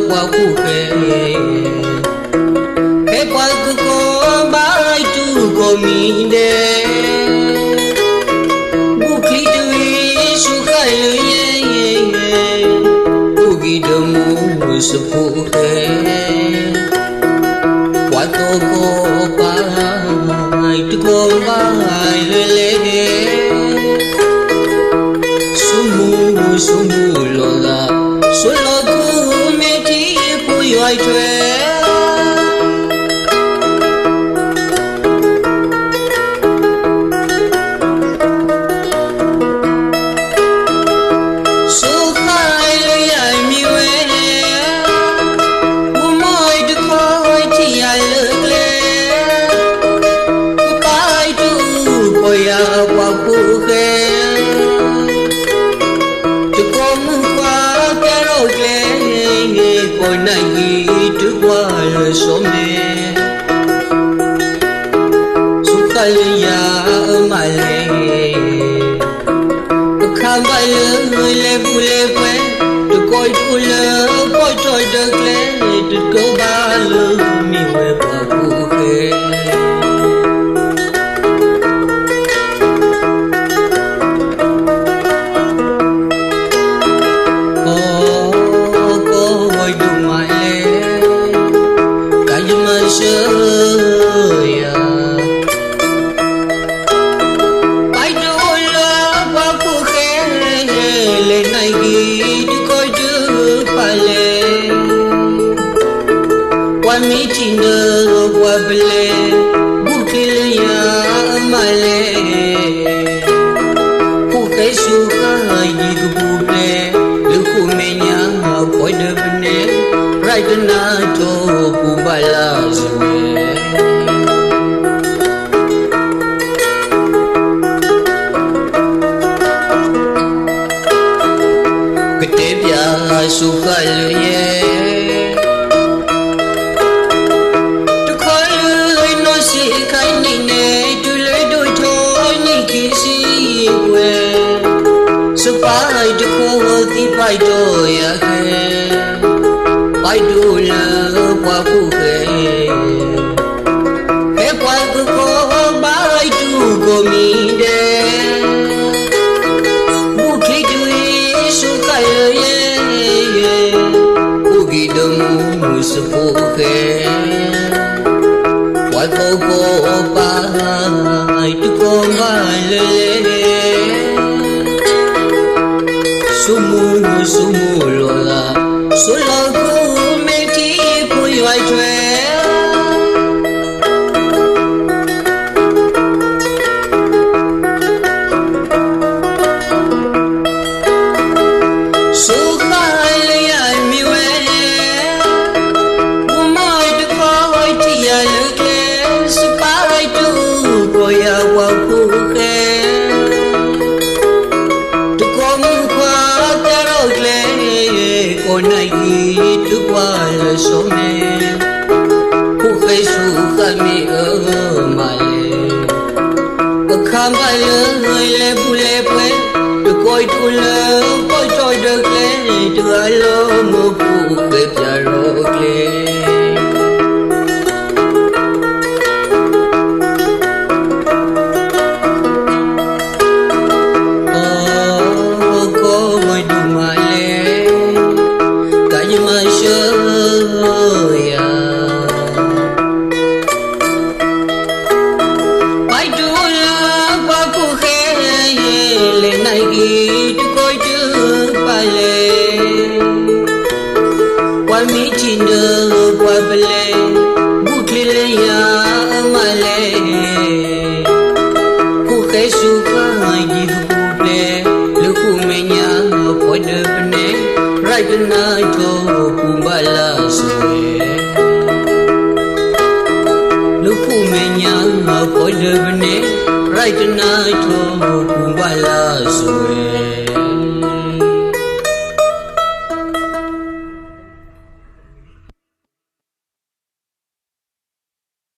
ပှၤဖိၣ်ဃဲ, ဖဲပှၤကကီဘါတူၢ်ကိးမံၤဒဲး, ဘူၣ်ချံတဂ့ၤ စူးဃာ်လၢယဲ, အိၣ်ဂံၢ်ဒီးမူစဖိၣ်ဃဲ, ပှၤသီၣ်ကီပၤ တကီဘၣ်လၢလဲၣ်, ဆိမိၣ်ဆိမိၣ်လီၤဂာ်, ဆိလီၤခူမ့ၢ်ထံဖိယွၤထွဲ စူးဃာ်လၢယၤမံၤဝဲ, ပမိၢ်တခီထံၣ်ယၤလၢကျဲ, ကပာ်တူၢ်ကီၢ်ယၤပှၤဖိၣ်ဃဲ, တကီမုၣ်ခွါကဲထီၣ်ကျဲ, ကိးနၢ်ဂ့ၤတကွၢ်လၢစီၤမဲာ် စူးဃာ်လၢယၤအမၤလဲၣ်, အခါဘၣ်လၢလဲၤပူၤလဲၤပှဲၤ, တကီဒိၣ်လၢပီၢ်ထီၣ်ဒၢးကျဲ, တကီဘၣ်လၢမ့ၢ်ဝဲပှၤဖိၣ်ဃဲ ကီၢ်ဒိၣ်မးလဲၣ်, တၢ်ယမၤစၢၤယၤ, ပၢ်ဒိၣ်လၢပှၤဖိၣ်ဃဲ, လဲၤနၢ်ဂ့ၤတကီၢ်ဒၢးပာ်လဲၣ်, ပှၤမ့ၢ်ထံၣ်နၢပှၤပလဲၤ, ဘူၣ်ချံလၢယၤအမၤလဲၣ် ဖိၣ်ဃဲစူးဃာ်ယံၤကပူၤဖျဲး, လၢဃိာ်မဲာ်ညါပီၢ်ဒၢးပနဲ, ရၤတနါထီၣ်ပူၤဘၣ်လၢစဝဲ ကတဲပၠးစူးဃာ်လၢယဲ တခီလၢနီၢ်ဆံးခါနံၣ်န့ၣ် တုၤလၢဒိၣ်ထီၣ်နံၣ်ခံဆံပှဲၤ, စပၢ်တခီသံပာ်ဒီးယၤဃဲ, ပၢ်ဒိၣ်လၢပှၤဖိၣ်ဃဲ, ဖဲပှၤကကီဘါတူၢ်ကိးမံၤဒဲး, ဘူၣ်ချံတဂ့ၤ စူးဃာ်လၢယဲ, အိၣ်ဂံၢ်ဒီးမူစဖိၣ်ဃဲ, ပှၤသီၣ်ကီၢ်ပၤ တကီၢ်ဘၣ်လၢလဲၣ်, ဆိမိၣ်ဆိမိၣ်လီၤဂာ်, ဆိလီၤခူမ့ၢ်ထံဖိယွၤထွဲ စူးဃာ်လၢယၤမံၤဝဲ, ပမိၢ်တခီထံၣ်ယၤလၢကျဲ, စပၢ်တူၢ်ကီၢ်ယၤပှၤဖိၣ်ဃဲ, တကီၢ်မုၣ်ခွါကဲထီၣ်ကျဲ, ကိးနၢ်ဂ့ၤတကွၢ်လၢစီၤမဲာ်, ဖိၣ်ဃဲစူးဃာ်မ့ၢ်အၢမၤလဲၣ် အခါဘၣ်လၢလဲၤပူၤလဲၤပှဲၤ, တကီၢ်ဒိၣ်လၢပီၢ်ထီၣ်ဒၢးကျဲ, တဂၤလၢမိၢ်ဖိၣ်ဃဲပၠးရီၤကျဲ အီ ကီၢ်ဒိၣ်မးလဲၣ်, တၢ်ယမၤစၢၤယၤ ပၢ်ဒိၣ်လၢပှၤဖိၣ်ဃဲ, လဲၤနၢ်ဂ့ၤတကီၢ်ဒၢးပာ်လဲၣ်, ပှၤမ့ၢ်ထံၣ်နၢပှၤပလဲၤ, ဘူၣ်ချံလၢယၤအမၤလဲၣ်, ဖိၣ်ဃဲစူးဃာ်ယံၤကပူၤဖျဲး, လၢဃိာ်မဲာ်ညါပီၢ်ဒၢးပနဲ, ရၤတနါထီၣ်ပူၤဘၣ်လၢစဝဲ လၢဃိာ်မဲာ်ညါပီၢ်ဒၢးပနဲ, ရၤတနါထီၣ်ပူၤဘၣ်လၢ